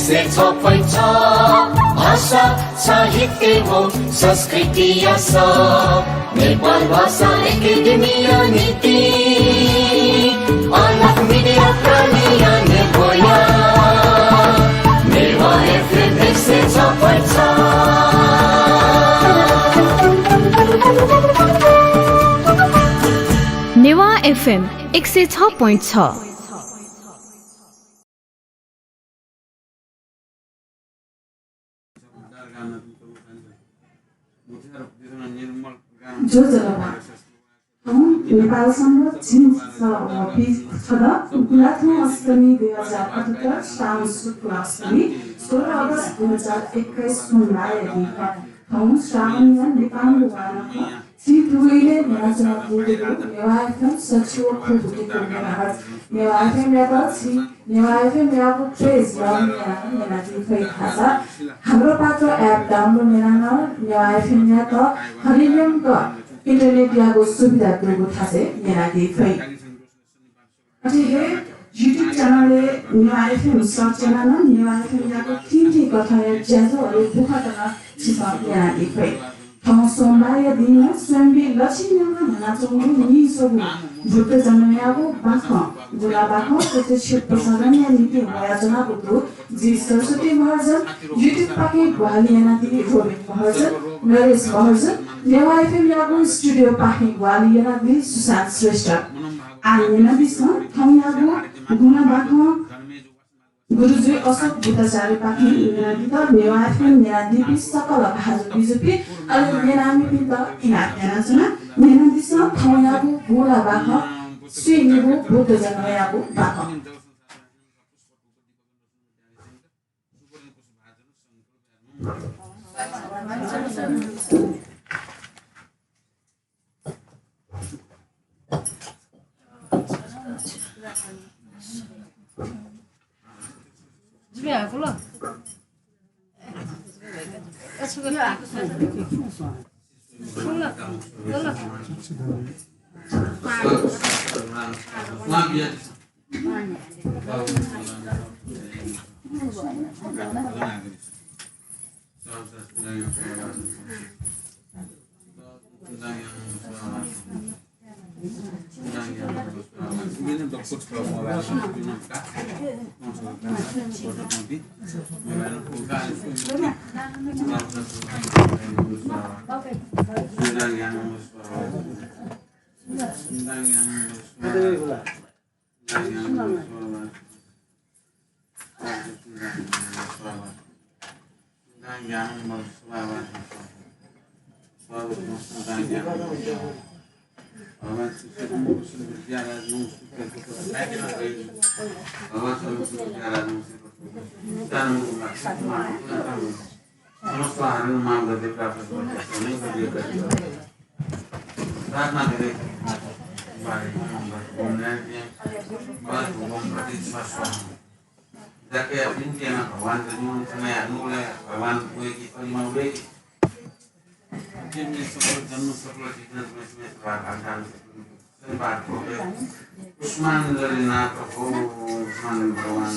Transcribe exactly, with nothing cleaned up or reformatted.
सय छ point छ भाषा साहित्य व संस्कृतिया सः नेपाल भाषा एकेडेमीया निंतिं अलग मिडिया प्रालिया निर्भया नेवाः एफएम एक सय छ point छ। नेवाः एफएम एक सय छ point छ। ज्वजलपा। थौं नेपाल संवत् झिंछसः व पीछदँ गुंलाथ्व अष्टमी दुई हजार अठहत्तर श्रावण शुक्ल अष्टमी सोह्र अगस्त दुई हजार एक्काइस सोमबारया दिं खः। थौं श्रावणया लिपांगु वाः नं खः। झी थुगु इलय् न्ह्यानाच्वनागु दु नेवाः एफएम सच्छि व खुगू बुके मेगाहर्ज। नेवाः एफएमयात झी नेवाः एफएमयागु page login यानाः न्यनादी फइ। धाःसा हाम्रो पात्रो app download यानाः नं नेवाः एफएमयात हलिंन्यंक इन्टरनेटयागु सुविधा दुगु थासय् न्यनादी फइ। अथे हे YouTube channel-य् नेवाः एफएम search यानाः नं नेवाः एफएमयागु थीथी कथंया ज्याझ्वः अले दुःखत नं छिसं न्यनादी फइ। थौं सोमबारया दिं स्वयम्भुइ लच्छि न्ह्यः न्ह्यानाच्वंगु नीस्वंगू बुद्ध जन्मयागु बाखं, गुंला बाखं प्रत्यक्ष प्रसारणया निंतिं वयाच्वनागु दु। जि सरस्वती महर्जन, YouTube पाखें ग्वाहालि यानादी रोबिन महर्जन, नरेश महर्जन, नेवाः एफएमयागु studio पाखें ग्वाहालि यानादी सुशान्त श्रेष्ठ। आः न्यनादिसँ थौंयागु गुंला बाखं गुरुजी अशोक बुद्धाचार्यपाखें न्यनादीत नेवाः एफएम न्यनादीपिं सकल भाजु बिजुपिं, अले न्यनामिपिन्त इनाप यानाच्वना। न्यनादिसँ थौंयागु गुंला बाखं, स्वीनिगू बुद्ध जन्मयागु बाखं। प्रार्थना करें। बारे में हम भगवान ने दिए, बस भगवान प्रति विश्वास रखना। जाके अपन के ना भगवान के जीवन समय अनुकूल है, भगवान कोई की परिमा उड़े की। जिनमें सकल जन्म सकल जिज्ञास में तुम्हें सदा भगवान से बात हो गए। उस्मान जलिनाथ हो, उस्मान भगवान।